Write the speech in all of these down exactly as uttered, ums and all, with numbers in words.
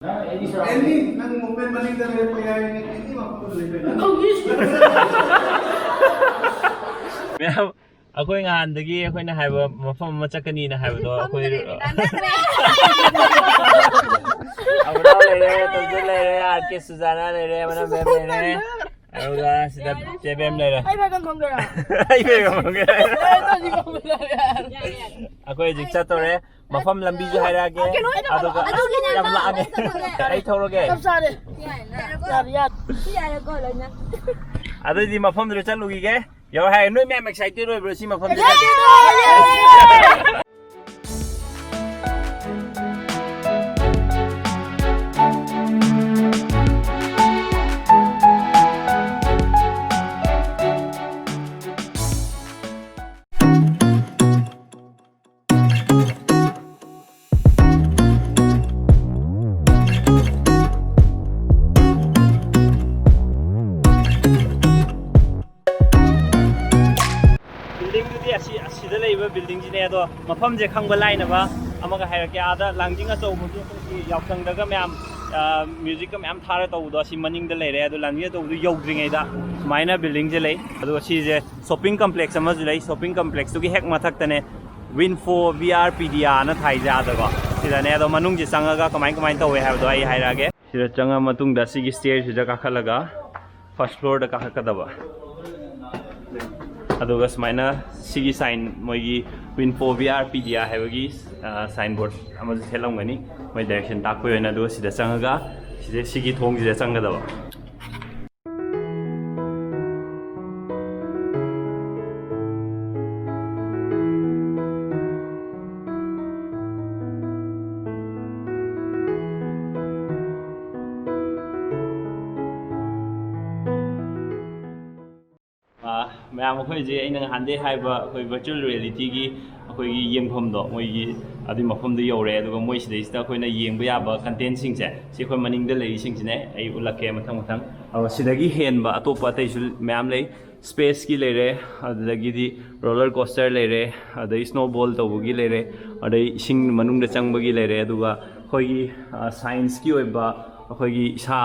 ꯑꯦꯅꯤ, ꯅꯪ ꯃꯨꯚꯃꯦꯟ ꯃꯅꯤꯡꯗ ꯂꯩꯔꯛꯄ ꯌꯥꯏ, ꯑꯦꯅꯤ ꯃꯐꯝꯗ ꯂꯩꯕ ꯌꯥꯏ꯫ ꯃꯌꯥꯝ, ꯑꯩꯈꯣꯏ ꯅꯍꯥꯟꯗꯒꯤ ꯑꯩꯈꯣꯏꯅ ꯍꯥꯏꯕ ꯃꯐꯝ ꯑꯃ ꯆꯠꯀꯅꯤꯅ ꯍꯥꯏꯕꯗꯣ ꯑꯩꯈꯣꯏ ꯑꯕꯨꯗꯥꯎ ꯂꯩꯔꯦ, ꯇꯣꯖꯨ ꯂꯩꯔꯦ, ꯑꯥꯔ ꯀꯦ ꯁꯨꯖꯥꯅꯥ ꯂꯩꯔꯦ, ꯃꯅꯝ ꯃꯦꯝ ꯂꯩꯔꯦ, ꯑꯗꯨꯒ ꯁꯤꯗ ꯆꯦꯕꯦꯝ ꯂꯩꯔꯦ꯫ ꯑꯩ ꯐꯝꯒꯦꯔꯥ? ꯑꯩ ꯐꯝꯒꯦꯔꯥ? ꯑꯩ ꯍꯧꯖꯤꯛ ꯐꯝꯒꯦꯔꯥ? ꯑꯩꯈꯣꯏ ꯍꯧꯖꯤꯛ ꯆꯠꯇꯧꯔꯦ꯫ ꯃꯐꯝ ꯂꯝꯕꯤꯁꯨ ꯍꯥꯏꯔꯛꯑꯒꯦ꯫ ꯑꯗꯨꯒ ꯑꯗꯨꯒꯤꯅꯦ ꯌꯥꯝ ꯂꯥꯛꯑꯒꯦ꯫ ꯑꯩ ꯊꯧꯔꯒꯦ꯫ ꯆꯞ ꯆꯥꯔꯦ꯫ ꯌꯥꯔꯦ, ꯌꯥꯔꯦ꯫ ꯁꯤ ꯌꯥꯔꯦꯀꯣ ꯂꯣꯏꯅ꯫ ꯑꯗꯨꯗꯤ ꯃꯐꯝꯗꯨꯗ ꯆꯠꯂꯨꯈꯤꯒꯦ꯫ ꯌꯧꯔꯦ ꯍꯥꯏꯔꯦ꯫ ꯅꯣꯏ ꯃꯌꯥꯝ ꯑꯦꯛꯁꯥꯏꯇꯦꯗ ꯑꯣꯏꯕ꯭ꯔꯣ ꯁꯤ ꯃꯐꯝꯗ? ꯕꯤꯜꯗꯤꯡꯗꯨꯗꯤ ꯑꯁꯤ, ꯑꯁꯤꯗ ꯂꯩꯕ ꯕꯤꯜꯗꯤꯡꯁꯤꯅꯦ꯫ ꯑꯗꯣ ꯃꯐꯝꯁꯦ ꯈꯪꯕ ꯂꯥꯏꯅꯕ ꯑꯃꯒ ꯍꯥꯏꯔꯛꯀꯦ꯫ ꯑꯥꯗ ꯂꯥꯡꯖꯤꯡ ꯑꯆꯧꯕꯒꯤ ꯑꯩꯈꯣꯏꯒꯤ ꯌꯥꯎꯁꯪꯗꯒ ꯃꯌꯥꯝ, ꯑ, ꯃ꯭ꯌꯨꯖꯤꯛꯀ ꯃꯌꯥꯝ ꯊꯥꯔ ꯇꯧꯕꯗꯣ ꯑꯁꯤ ꯃꯅꯤꯡꯗ ꯂꯩꯔꯦ꯫ ꯑꯗꯣ ꯂꯥꯡꯖꯤꯡ ꯑꯆꯧꯕꯗꯨ ꯌꯧꯗ꯭ꯔꯤꯉꯩꯗ ꯁꯨꯃꯥꯏꯅ ꯕꯤꯜꯗꯤꯡꯁꯦ ꯂꯩ꯫ ꯑꯗꯨꯒ ꯁꯤꯁꯦ ꯁꯣꯞꯄꯤꯡ ꯀꯝꯄ꯭ꯂꯦꯛꯁ ꯑꯃꯁꯨ ꯂꯩ꯫ ꯁꯣꯞꯄꯤꯡ ꯀꯝꯄ꯭ꯂꯦꯛꯁꯇꯨꯒꯤ ꯍꯦꯛ ꯃꯊꯛꯇꯅꯦ ꯋꯤꯟꯐꯣ ꯚꯤ ꯑꯥꯔ ꯄꯤ ꯗꯤ ꯑꯥꯅ ꯊꯥꯏꯁꯦ ꯑꯥꯗꯀꯣ꯫ ꯁꯤꯗꯅꯦ꯫ ꯑꯗꯣ ꯃꯅꯨꯡꯁꯦ ꯆꯪꯉꯒ ꯀꯃꯥꯏ ꯀꯃꯥꯏꯅ ꯇꯧꯋꯦ ꯍꯥꯏꯕꯗꯣ ꯑꯩ ꯍꯥꯏꯔꯛꯑꯒꯦ꯫ ꯁꯤꯗ ꯆꯪꯉ ꯃꯇꯨꯡꯗ ꯁꯤꯒꯤ ꯁ꯭ꯇꯦꯔꯁꯤꯗ ꯀꯥꯈꯠꯂꯒ ꯐꯥꯔꯁ ꯐ꯭ꯂꯣꯔꯗ ꯀꯥꯈꯠꯀꯗꯕ꯫ ꯑꯗꯨꯒ ꯁꯨꯃꯥꯏꯅ ꯁꯤꯒꯤ ꯁꯥꯏꯟ, ꯃꯣꯏꯒꯤ ꯋꯤꯟꯐꯣ ꯚꯤ ꯑꯥꯔ ꯄꯤ ꯗꯤ ꯑꯥ ꯍꯥꯏꯕꯒꯤ, ꯑ, ꯁꯥꯏꯟ ꯕꯣꯔꯗ ꯑꯃꯁꯨ ꯊꯦꯠꯂꯝꯒꯅꯤ, ꯃꯣꯏ ꯗꯥꯏꯔꯦꯛꯁꯟ ꯇꯥꯛꯄꯒꯤ ꯑꯣꯏꯅ꯫ ꯑꯗꯨꯒ ꯁꯤꯗ ꯆꯪꯉꯒ ꯁꯤꯗ, ꯁꯤꯒꯤ ꯊꯣꯡꯁꯤꯗ ꯆꯪꯒꯗꯕ꯫ ꯑꯥ, ꯃꯌꯥꯝ, ꯑꯩꯈꯣꯏꯁꯦ ꯑꯩꯅ ꯅꯍꯥꯟꯗꯩ ꯍꯥꯏꯕ ꯑꯩꯈꯣꯏ ꯚꯔꯆꯨꯋꯦꯜ ꯔꯤꯌꯦꯂꯤꯇꯤꯒꯤ ꯑꯩꯈꯣꯏꯒꯤ ꯌꯦꯡꯐꯝꯗꯣ, ꯃꯣꯏꯒꯤ ꯑꯗꯨꯒꯤ ꯃꯐꯝꯗꯨ ꯌꯧꯔꯦ꯫ ꯑꯗꯨꯒ ꯃꯣꯏ ꯁꯤꯗꯩꯁꯤꯗ ꯑꯩꯈꯣꯏꯅ ꯌꯦꯡꯕ ꯌꯥꯕ ꯀꯟꯇꯦꯟꯁꯤꯡꯁꯦ, ꯁꯤ ꯑꯩꯈꯣꯏ ꯃꯅꯤꯡꯗ ꯂꯩꯔꯤꯁꯤꯡꯁꯤꯅꯦ꯫ ꯑꯩ ꯎꯠꯂꯛꯀꯦ ꯃꯊꯪ ꯃꯊꯪ꯫ ꯑꯗꯣ ꯁꯤꯗꯒꯤ ꯍꯦꯟꯕ ꯑꯇꯣꯞꯄ ꯑꯇꯩꯁꯨ ꯃꯌꯥꯝ ꯂꯩ꯫ ꯁ꯭ꯄꯦꯁꯀꯤ ꯂꯩꯔꯦ, ꯑꯗꯨꯗꯒꯤꯗꯤ ꯔꯣꯂꯔ ꯀꯣꯁꯇꯔ ꯂꯩꯔꯦ, ꯑꯗꯩ ꯁ꯭ꯅꯣꯕꯣꯜ ꯇꯧꯕꯒꯤ ꯂꯩꯔꯦ, ꯑꯗꯩ ꯏꯁꯤꯡ ꯃꯅꯨꯡꯗ ꯆꯪꯕꯒꯤ ꯂꯩꯔꯦ, ꯑꯗꯨꯒ ꯑꯩꯈꯣꯏꯒꯤ ꯁꯥꯏꯟꯁꯀꯤ ꯑꯣꯏꯕ, ꯑꯩꯈꯣꯏꯒꯤ ꯏꯁꯥ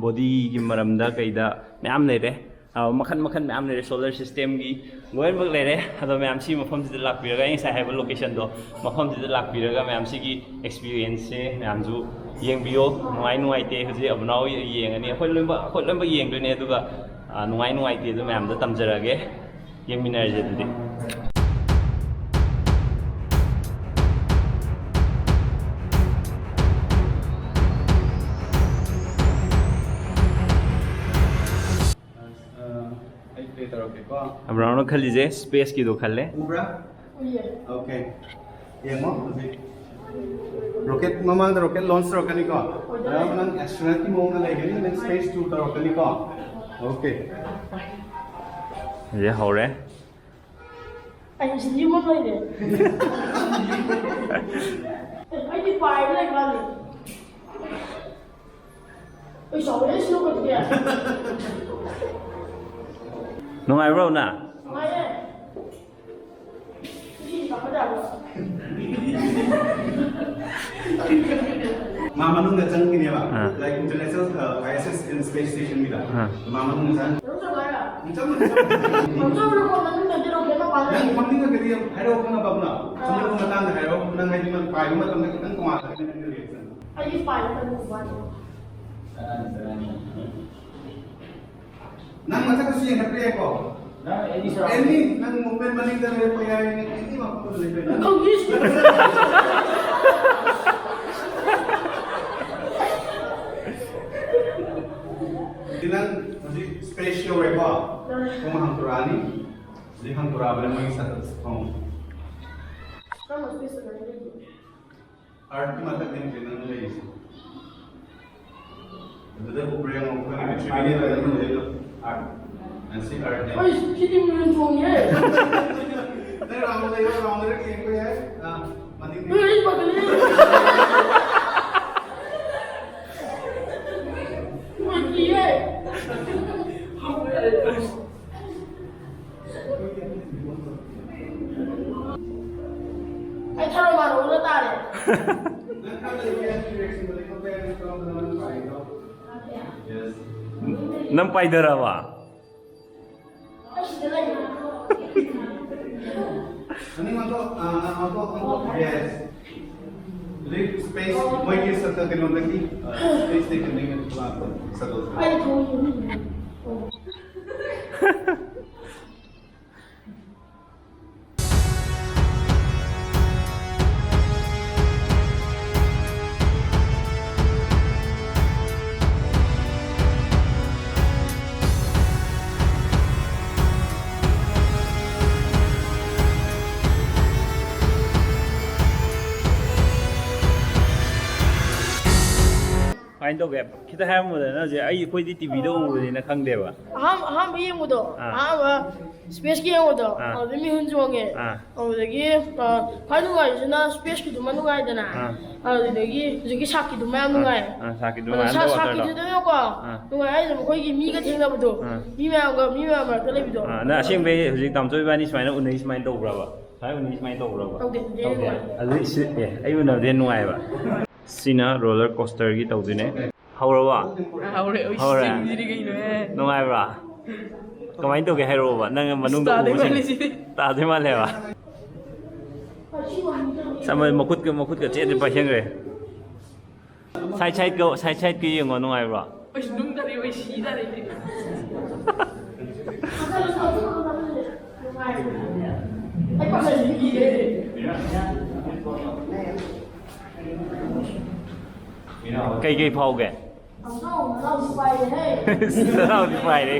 ꯕꯣꯗꯤꯒꯤ ꯃꯔꯝꯗ ꯀꯩꯗ ꯃꯌꯥꯝ ꯂꯩꯔꯦ꯫ ꯑ, ꯃꯈꯟ ꯃꯈꯟ ꯃꯌꯥꯝ ꯂꯩꯔꯦ, ꯁꯣꯂꯔ ꯁꯤꯁꯇꯦꯝꯒꯤ ꯂꯣꯏꯅꯃꯛ ꯂꯩꯔꯦ꯫ ꯑꯗꯣ ꯃꯌꯥꯝ ꯁꯤ ꯃꯐꯝꯁꯤꯗ ꯂꯥꯛꯄꯤꯔꯒ, ꯑꯩ ꯉꯁꯥꯏ ꯍꯥꯏꯕ ꯂꯣꯀꯦꯁꯟꯗꯣ, ꯃꯐꯝꯁꯤꯗ ꯂꯥꯛꯄꯤꯔꯒ ꯃꯌꯥꯝ ꯁꯤꯒꯤ ꯑꯦꯛꯁꯄꯤꯔꯤꯌꯦꯟꯁꯁꯦ ꯃꯌꯥꯝꯁꯨ ꯌꯦꯡꯕꯤꯌꯣ꯫ ꯅꯨꯡꯉꯥꯏ ꯅꯨꯡꯉꯥꯏꯇꯦ ꯍꯧꯖꯤꯛ ꯑꯕꯨꯅꯥꯎ ꯌꯦꯡꯉꯅꯤ, ꯑꯩꯈꯣꯏ ꯂꯣꯏꯅꯃꯛ, ꯑꯩꯈꯣꯏ ꯂꯣꯏꯅꯃꯛ ꯌꯦꯡꯗꯣꯏꯅꯦ꯫ ꯑꯗꯨꯒ ꯑ, ꯅꯨꯡꯉꯥꯏ ꯅꯨꯡꯉꯥꯏꯇꯦ ꯑꯗꯨ ꯃꯌꯥꯝꯗꯣ ꯇꯝꯖꯔꯛꯑꯒꯦ꯫ ꯌꯦꯡꯃꯤꯟꯅꯔꯁꯦ ꯑꯗꯨꯗꯤ꯫ ꯑ, ꯑꯩ ꯄ꯭ꯂꯦ ꯇꯧꯔꯛꯀꯦꯀꯣ꯫ ꯑꯕ꯭ꯔꯥꯎꯟꯅ ꯈꯜꯂꯤꯁꯦ ꯁ꯭ꯄꯦꯁꯀꯤꯗꯣ ꯈꯜꯂꯦ꯫ ꯎꯕ꯭ꯔꯥ? ꯎꯏꯌꯦ꯫ ꯑꯣꯀꯦ꯫ ꯌꯦꯡꯉꯣ ꯍꯧꯖꯤꯛ꯫ ꯔꯣꯀꯦꯠ ꯃꯃꯥꯡꯗ ꯔꯣꯀꯦꯠ ꯂꯣꯟꯆ ꯇꯧꯔꯛꯀꯅꯤꯀꯣ꯫ ꯑꯗꯨꯒ ꯅꯪ ꯑꯦꯁꯇ꯭ꯔꯣꯅꯠꯀꯤ ꯃꯑꯣꯡꯗ ꯂꯩꯒꯅꯤ, ꯅꯪ ꯁ꯭ꯄꯦꯁ ꯇꯨꯔ ꯇꯧꯔꯛꯀꯅꯤꯀꯣ꯫ ꯑꯣꯀꯦ꯫ ꯍꯧꯖꯤꯛ ꯍꯧꯔꯦ꯫ ꯑꯩ ꯁꯤꯗꯤ ꯑꯃ ꯂꯩꯔꯦ꯫ ꯑꯩꯗꯤ ꯄꯥꯏꯔ ꯂꯩ ꯃꯥꯜꯂꯦ꯫ ꯑꯩ ꯆꯥꯎꯔꯦ ꯁꯤ ꯂꯧꯕꯗꯤ꯫ ꯅꯨꯡꯉꯥꯏꯕ꯭ꯔꯣ ꯅ? ꯅꯨꯡꯉꯥꯏꯌꯦ꯫ ꯁꯤ ꯀꯥꯈꯠ ꯌꯥꯕ꯭ꯔꯣ? ꯃꯥ ꯃꯅꯨꯡꯗ ꯆꯪꯈꯤꯅꯦꯕ꯫ ꯑꯥ꯫ Like international, uh, I S S in space station ꯒꯤꯗ꯫ ꯑꯥ꯫ ꯃꯥ ꯃꯅꯨꯡꯗ ꯆꯪ-, ꯃꯅꯨꯡ ꯆꯪꯉꯣ ꯍꯥꯏꯔꯣ? ꯆꯪꯉꯣ, ꯆꯪꯉꯣ꯫ ꯃꯅꯨꯡ ꯆꯪꯉꯣ, ꯃꯅꯨꯡꯗꯗꯤ ꯂꯧꯒꯦ, ꯃꯄꯥꯟꯗ ꯅꯪ ꯂꯩ꯫ ꯐꯝꯅꯤꯡꯉꯒꯗꯤ ꯍꯥꯏꯔꯛꯑꯣ, ꯈꯪꯉꯕ ꯑꯕꯨꯅꯥꯎ? ꯑꯥ꯫ ꯐꯝꯅꯤꯡꯕ ꯃꯇꯥꯡꯗ ꯍꯥꯏꯔꯛꯑꯣ, ꯅꯪ ꯍꯥꯏꯗꯤ ꯅꯪ ꯄꯥꯏꯕ ꯃꯇꯝꯗ ꯈꯤꯇꯪ ꯇꯣꯉꯥꯟꯅ ꯅꯪꯒꯤ reaction꯫ ꯑꯩꯗꯤ ꯄꯥꯏꯕ ꯃꯇꯝꯗ ꯋꯥꯅꯤ꯫ ꯅꯪ ꯃꯊꯛꯇꯁꯨ ꯌꯦꯡꯈꯠꯄ ꯌꯥꯏꯀꯣ? ꯅꯪ ꯑꯦꯅꯤ ꯁꯔꯥꯎꯟꯗꯤꯡ꯫ ꯑꯦꯅꯤ, ꯅꯪ ꯃꯨꯚꯃꯦꯟ ꯃꯅꯤꯡꯗ ꯂꯩꯔꯛꯄ ꯌꯥꯏ, ꯅꯪ ꯑꯦꯅꯤ ꯃꯐꯝꯗ ꯂꯩꯕ ꯌꯥꯏ꯫ ꯈꯪꯗꯦ꯫ ꯁꯤ ꯅꯪ ꯍꯧꯖꯤꯛ ꯁ꯭ꯄꯦꯁ ꯌꯧꯔꯦꯀꯣ? ꯊꯣꯡ ꯍꯥꯡꯗꯣꯔꯛꯑꯅꯤ꯫ ꯍꯧꯖꯤꯛ ꯍꯥꯡꯗꯣꯔꯛꯑꯕꯅꯦ ꯃꯣꯏꯒꯤ ꯁꯠ-, ꯊꯣꯡ꯫ ꯀꯔꯝꯕ ꯁ꯭ꯄꯦꯁꯇ ꯅꯪ ꯂꯩꯒꯦ? ꯑꯥꯔꯠꯀꯤ ꯃꯊꯛꯅꯦ ꯍꯧꯖꯤꯛ ꯅꯪ ꯂꯩꯔꯤꯁꯦ꯫ ꯑꯗꯨꯗ ꯎꯕ꯭ꯔꯥ ꯌꯦꯡꯉꯣ, ꯑꯩꯈꯣꯏꯒꯤ ꯄ꯭ꯔꯤꯊꯤꯕꯤꯒꯤ ꯂꯩꯔꯝꯕ ꯍꯧꯖꯤꯛ ꯑꯥꯔꯠ꯫ ꯑꯁꯤ ꯑꯥꯔꯠꯅꯦ꯫ ꯑꯩ ꯁꯤꯗꯤ ꯃꯤꯍꯨꯟ ꯆꯣꯡꯉꯤꯍꯦ꯫ ꯅꯪ ꯔꯥꯎꯟ ꯂꯩꯔꯣ, ꯔꯥꯎꯟ ꯂꯩꯔꯒ ꯌꯦꯡꯕ ꯌꯥꯏ꯫ ꯑꯥ, ꯃꯅꯤꯡꯗꯤ꯫ ꯑꯩ ꯄꯥꯈꯠꯂꯦ꯫ ꯏꯃꯥꯏ, ꯀꯤꯌꯦ꯫ ꯑꯩ ꯊꯔꯣ ꯃꯥꯔꯣ ꯑꯣꯜꯂ ꯇꯥꯔꯦ꯫ ꯅꯪ ꯄꯥꯏꯗꯔꯕ? ꯑꯅꯤ ꯑꯣꯟꯊꯣꯛ, ꯑ, ꯑꯣꯟꯊꯣꯛ, ꯑꯣꯟꯊꯣꯛ, yes. Leave space, ꯃꯣꯏꯒꯤ circle ꯀꯩꯅꯣꯗꯒꯤ, ꯑ, space ꯇꯒꯤ ꯀꯩꯅꯣꯗꯒꯤ ꯂꯥꯛꯄ circle. ꯀꯃꯥꯏꯅ ꯇꯧꯒꯦ? ꯈꯤꯇ ꯍꯥꯏꯔꯝꯃꯨꯗꯅ, ꯍꯧꯖꯤꯛ ꯑꯩ, ꯑꯩꯈꯣꯏꯗꯤ ꯇꯤꯚꯤꯗ ꯎꯕꯅꯤꯅ ꯈꯪꯗꯦꯕ꯫ ꯑꯍꯥꯟꯕ, ꯑꯍꯥꯟꯕ ꯌꯦꯡꯕꯗꯣ, ꯑꯥ꯫ ꯑꯍꯥꯟꯕ ꯁ꯭ꯄꯦꯁꯀꯤ ꯌꯦꯡꯕꯗꯣ, ꯑꯥ꯫ ꯑꯗꯨꯗ ꯃꯤꯍꯨꯟ ꯆꯣꯡꯉꯦ꯫ ꯑꯥ꯫ ꯑꯗꯨꯗꯒꯤ, ꯑ, ꯈ꯭ꯋꯥꯏ ꯅꯨꯡꯉꯥꯏꯔꯤꯁꯤꯅ ꯁ꯭ꯄꯦꯁꯀꯤꯗꯨꯃ ꯅꯨꯡꯉꯥꯏꯗꯅ꯫ ꯑꯥ꯫ ꯑꯗꯨꯗꯒꯤ ꯍꯧꯖꯤꯛꯀꯤ ꯁꯥꯛꯀꯤꯗꯨꯃ ꯌꯥꯝ ꯑꯥ, ꯅꯨꯡꯉꯥꯏ꯫ ꯑꯥ, ꯁꯥꯛꯀꯤꯗꯨꯃ ꯑꯗꯣ ꯁꯥ-, underwater ꯗꯣ꯫ ꯁꯥꯛꯀꯤꯗꯨꯗꯅꯀꯣ, ꯑꯥ꯫ ꯅꯨꯡꯉꯥꯏ ꯍꯥꯏꯁꯦ ꯃꯈꯣꯏꯒꯤ ꯃꯤꯒ ꯊꯦꯡꯅꯕꯗꯣ, ꯑꯥ꯫ ꯃꯤ ꯃꯌꯥꯝꯒ, ꯃꯤ ꯃꯌꯥꯝ ꯃꯔꯛꯇ ꯂꯩꯕꯗꯣ꯫ ꯑꯥ, ꯅꯪ ꯑꯁꯦꯡꯕꯩ ꯍꯧꯖꯤꯛ ꯇꯥꯃꯣꯆꯧ ꯏꯕꯥꯅꯤ ꯁꯨꯃꯥꯏꯅ ꯎꯅꯩ ꯁꯨꯃꯥꯏꯅ ꯇꯧꯕ꯭ꯔꯕ? ꯁꯨꯃꯥꯏꯅ ꯎꯅꯩ ꯁꯨꯃꯥꯏꯅ ꯇꯧꯕ꯭ꯔꯕ? ꯇꯧꯗꯦ, ꯇꯧꯗꯦ, ꯇꯧꯗꯦ꯫ ꯅꯨꯡꯉꯥꯏ꯫ ꯑꯗꯨꯗꯤ ꯁꯤ-, ꯑꯦ, ꯑꯩ ꯎꯅꯕꯗꯤ ꯍꯦꯟꯅ ꯅꯨꯡꯉꯥꯏꯕ꯫ ꯁꯤꯅ roller coaster ꯒꯤ ꯇꯧꯗꯣꯏꯅꯦ꯫ ꯍꯧꯔꯕꯣ? ꯍꯧꯔꯦ꯫ ꯍꯧꯔꯦ? ꯁꯤꯡꯁꯤꯗꯤ ꯀꯩꯅꯣꯍꯦ? ꯅꯨꯡꯉꯥꯏꯕ꯭ꯔꯥ? ꯀꯃꯥꯏꯅ ꯇꯧꯒꯦ ꯍꯥꯏꯔꯛꯑꯣꯕ, ꯅꯪ ꯃꯅꯨꯡꯗ ꯇꯥꯗꯣꯏ ꯎꯕꯁꯤꯡ ꯃꯥꯜꯂꯦ ꯁꯤꯗꯤ꯫ ꯇꯥꯗꯣꯏ ꯃꯥꯜꯂꯦꯕ꯫ ꯁꯥꯃꯟ ꯃꯈꯨꯠꯀ, ꯃꯈꯨꯠꯀ ꯆꯦꯠ ꯆꯦꯠ ꯄꯥꯏꯁꯟꯈ꯭ꯔꯦ꯫ Side side ꯀ, side side ꯀ ꯌꯦꯡꯉꯣ, ꯅꯨꯡꯉꯥꯏꯕ꯭ꯔꯣ? ꯑꯩꯁ ꯅꯨꯡ ꯇꯥꯔꯦ, ꯑꯩ ꯁꯤ ꯇꯥꯔꯦ꯫ ꯀꯩ ꯀꯩ ꯐꯥꯎꯒꯦ? ꯅꯅꯥꯎꯗꯤ ꯄꯥꯏꯔꯦ꯫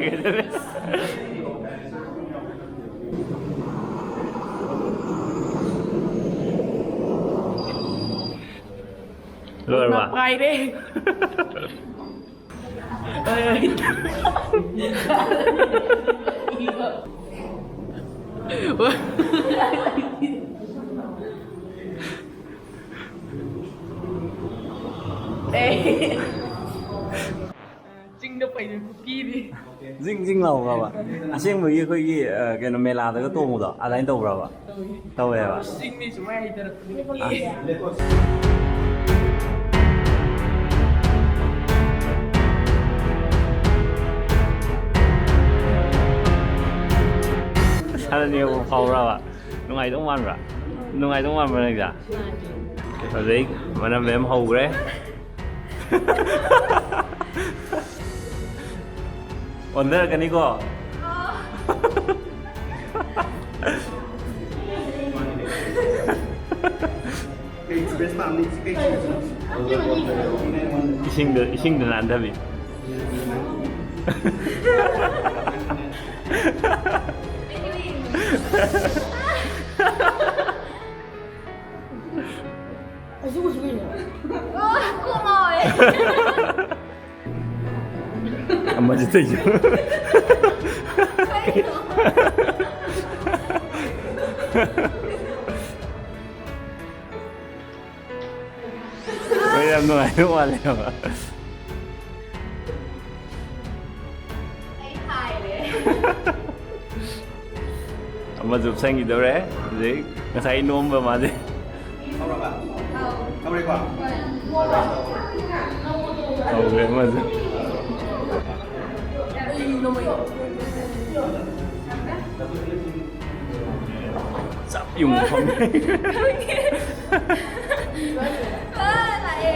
ꯂꯣꯏꯔꯕ? ꯄꯥꯏꯔꯦ꯫ ꯆꯤꯡꯗ ꯄꯩꯕ ꯀꯨꯀꯤꯗꯤ꯫ ꯖꯤꯡ ꯖꯤꯡ ꯂꯥꯎꯕ꯭ꯔꯕ? ꯑꯁꯦꯡꯕꯒꯤ ꯑꯩꯈꯣꯏꯒꯤ, ꯑ, ꯀꯩꯅꯣ, ꯃꯦꯂꯥꯗꯒ ꯇꯣꯡꯕꯗꯣ ꯑꯗꯨꯃꯥꯏꯅ ꯇꯧꯕ꯭ꯔꯕ? ꯇꯧꯋꯦꯕ꯫ ꯆꯤꯡꯗꯤ ꯁꯨꯃꯥꯏꯅ ꯍꯩꯊꯔꯛꯄꯅꯦ꯫ ꯑ꯫ ꯑꯅꯤꯕꯨ ꯐꯥꯎꯔꯕ? ꯅꯨꯡꯉꯥꯏꯗꯧ ꯃꯥꯟꯕ꯭ꯔꯥ? ꯅꯨꯡꯉꯥꯏꯗꯧ ꯃꯥꯟꯕ꯭ꯔꯥ ꯅꯪꯁꯦ? ꯍꯧꯖꯤꯛ ꯃꯅꯝ ꯃꯌꯥꯝ ꯍꯧꯈ꯭ꯔꯦ꯫ ꯑꯣꯟꯊꯔꯛꯀꯅꯤꯀꯣ? ꯏꯁꯤꯡꯗ, ꯏꯁꯤꯡꯗ ꯅꯥꯟꯊꯕꯤ꯫ ꯑꯁꯤ ꯎꯁꯤ ꯀꯩꯅꯣ? ꯑꯣ, ꯀꯣꯛ ꯉꯥꯎꯋꯦ꯫ ꯑꯃꯁꯨ ꯇꯧꯏꯁꯦ꯫ ꯀꯩꯅꯣ? ꯍꯣꯏ, ꯌꯥꯝ ꯅꯨꯡꯉꯥꯏꯕ ꯃꯥꯜꯂꯦꯕ꯫ ꯑꯩ ꯍꯥꯏꯔꯦ꯫ ꯑꯃꯁꯨ ꯎꯞꯁꯟꯈꯤꯗꯧꯔꯦ ꯍꯧꯖꯤꯛ꯫ ꯉꯁꯥꯏ ꯅꯣꯝꯕ ꯃꯥꯁꯦ꯫ ꯍꯧꯔꯕ? ꯍꯧꯔꯦꯀꯣ? ꯍꯧꯔꯦ ꯑꯃꯁꯨ꯫ ꯆꯞ ꯌꯨꯡ ꯐꯝꯃꯦ꯫ ꯑꯥ, ꯂꯥꯛꯑꯦ꯫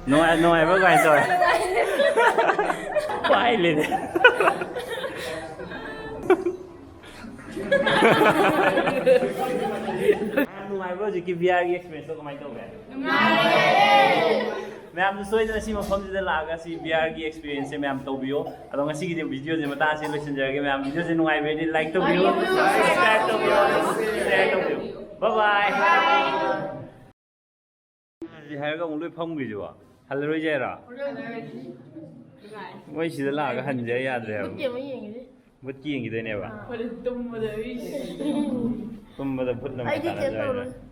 ꯅꯨꯡꯉꯥꯏ-, ꯅꯨꯡꯉꯥꯏꯕ꯭ꯔꯣ? ꯀꯃꯥꯏꯅ ꯇꯧꯔꯦ? ꯄꯥꯏ ꯂꯩꯔꯦ꯫ ꯅꯨꯡꯉꯥꯏꯕ꯭ꯔꯣ ꯍꯧꯖꯤꯛꯀꯤ ꯕꯤ ꯑꯥꯔꯒꯤ ꯑꯦꯛꯁꯄꯤꯔꯤꯌꯦꯟꯁꯇꯣ? ꯀꯃꯥꯏꯅ ꯇꯧꯒꯦ? ꯅꯨꯡꯉꯥꯏꯌꯦ꯫ ꯃꯌꯥꯝꯁꯨ ꯁꯣꯏꯗꯅ ꯁꯤ ꯃꯐꯝꯁꯤꯗ ꯂꯥꯛꯑꯒ ꯁꯤ ꯕꯤ ꯑꯥꯔꯒꯤ ꯑꯦꯛꯁꯄꯤꯔꯤꯌꯦꯟꯁꯁꯦ ꯃꯌꯥꯝ ꯇꯧꯕꯤꯌꯣ꯫ ꯑꯗꯣ ꯉꯁꯤꯒꯤꯗꯤ ꯚꯤꯗꯤꯑꯣꯁꯦ ꯃꯇꯥꯡꯁꯤꯗ ꯂꯣꯏꯁꯤꯟꯖꯔꯒꯦ꯫ ꯃꯌꯥꯝ ꯚꯤꯗꯤꯑꯣꯁꯦ ꯅꯨꯡꯉꯥꯏꯕꯤꯔꯗꯤ ꯂꯥꯏꯛ ꯇꯧꯕꯤꯌꯨ, ꯁꯕꯁꯀ꯭ꯔꯥꯏꯕ ꯇꯧꯕꯤꯌꯨ, ꯁꯤꯌꯔ ꯇꯧꯕꯤꯌꯨ꯫ ꯕꯥꯏ ꯕꯥꯏ꯫ ꯍꯥꯏꯔꯒ ꯑꯃꯨꯛ ꯂꯣꯏ ꯐꯝꯈ꯭ꯔꯤꯁꯤꯕꯣ? ꯍꯜꯂꯔꯣꯏꯁꯦ ꯍꯥꯏꯔꯣ? ꯃꯣꯏ ꯁꯤꯗ ꯂꯥꯛꯑꯒ ꯍꯟꯁꯦ ꯌꯥꯗ꯭ꯔꯦ ꯍꯥꯏꯕ꯫ ꯕꯨꯠꯀꯤ ꯑꯃ ꯌꯦꯡꯈꯤꯁꯦ꯫ ꯕꯨꯠꯀꯤ ꯌꯦꯡꯈꯤꯗꯣꯏꯅꯦꯕ? ꯑꯥ꯫ ꯑꯩꯈꯣꯏꯗꯤ ꯇꯨꯝꯕꯗ, ꯏꯁ꯫ ꯇꯨꯝꯕꯗ ꯕꯨꯠꯅ ꯑꯩꯗꯤ ꯃꯇꯥ ꯀꯩꯝ ꯇꯧꯔꯣꯏ꯫ ꯍꯥꯏꯅ꯫